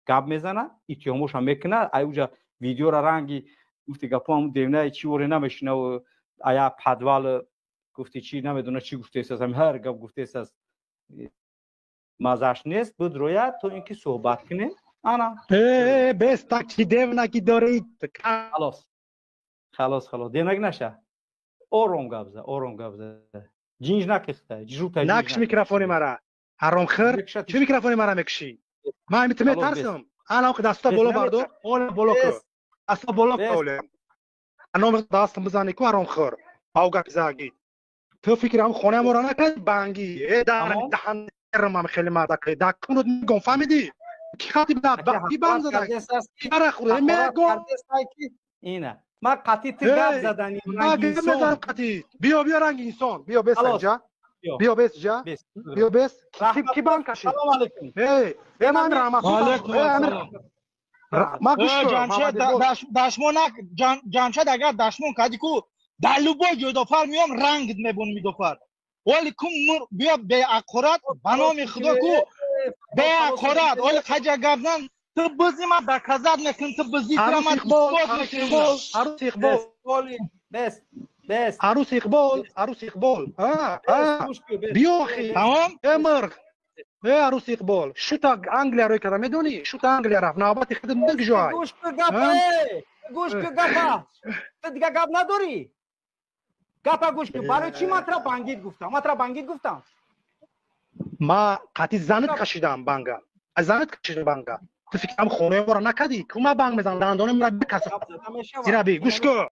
Гап мезана, иттиҳомоша мекуна. Ай уҷа видеора ранги гуфти гапо ҳамун девнаи чӣ воре намешина, ая подвал гуфти чӣ намедона чӣ гуфтесас, ҳар гап гуфтесас, мазаш нест. Бидроя, то ин ки суҳбат кунем. Ана. Бес, так чӣ девнаки дорӣ? Халос, халос, халос, девнак наша. Ором гап за, ором гап за, ҷинж накихта. Жута накш микрофони мара, ҳаромхӯр. Чӣ микрофони мара мекушӣ? Ман ими метарсам. Ана даста боло бардор, ола боло ку, даста боло ку, оле аном дастам бизани ку, ҳаромхӯр. Ав гапи заги ту фикри ҳам хонаи моро накарди банги э даҳан хеле мардака дакунут мегом, фаҳмидӣ? Ки хати ки банг зада, кара хӯрда мегом. Ина ман қатъи ту гап задани. Ман гап мезанам қатъи. Биё, биё, ранги инсон биё, бес инҷа биё, бес ҷа биё, бес. Ки банг кашид? Э, э, ман раҳмат, ма гӯш. Ҷамшед, дашмон, Ҷамшед, агар дашмон кардӣ ку, дар любой ҷой дофар меём, рангит мебонам дофар. Оли ку мур биё беақорат, ба номи Худо ку, беақорат. Оли қаҷа гап зан, ту бизи, ман доказать мекунам, ту бизи, тура ман исбот мекунам. Арус Иқбол. Бес, бес. Арус Иқбол, Арус Иқбол, биё охи. Тамом. Э, мурғ, э, Арус Иқбол, шута Англия рӯй карда, медонӣ, шута Англия рафт, навбати худат мегжоай. Гӯш ку гапа, гӯш ку гапа. Ту дига гап надорӣ? Гапа гӯш ку. Барои чӣ ман тура бандит гуфтам? Ман тура бандит гуфтам? Ма қатъи занат кашидам банга, аз занат кашидам банга. Ту фикрам хонаи моро накардӣ ку, ма банг мезанам, дандони мара бикаса. Зираби, гӯш ку.